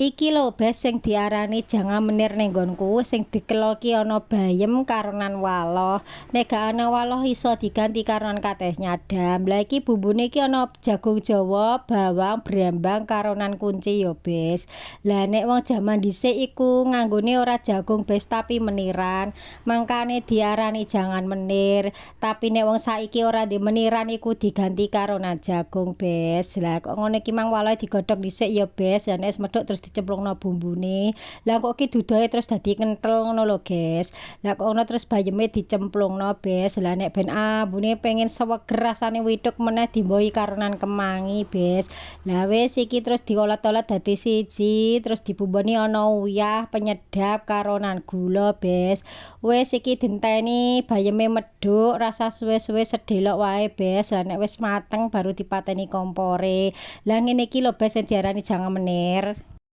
Iki lho, Bes, sing diarani jangan menir ning nggonku, sing dikeloki ana bayem karonan waloh. Nek gak ana waloh iso diganti karonan kates nyadam. Lah, iki bumbune iki ana jagung jawa, bawang, brambang karonan kunci ya, Bes. Lah, nek wong jaman dhisik iku nganggone ora jagung, Bes, tapi meniran. Mangkane diarani jangan menir. Tapi nek wong saiki ora ndek meniran iku diganti karonan jagung, Bes. Lah, kok ngono iki mang walohe digodhog dhisik ya, Bes. Lah, nek wis medhuk terus dicemplungno bumbune. Lah, kok ki dudohe terus dadi kentel ngono lho, Guys. Lah, kok ngono terus bayeme dicemplungno, Bes. Lah, nek ben ambune pengen seger rasane withuk meneh dimbohi karonan kemangi, Bes. Lah, wis iki terus diolet-olet dadi siji, terus dibumboni ana uyah, penyedap karonan gula, Bes. Wis iki dinteni bayeme medhuk, rasah suwe-suwe, sedelok wae, Bes. Lah, nek wis mateng baru dipateni kompore. Lah, ngene iki lho, Bes, sing diarani jangan menir.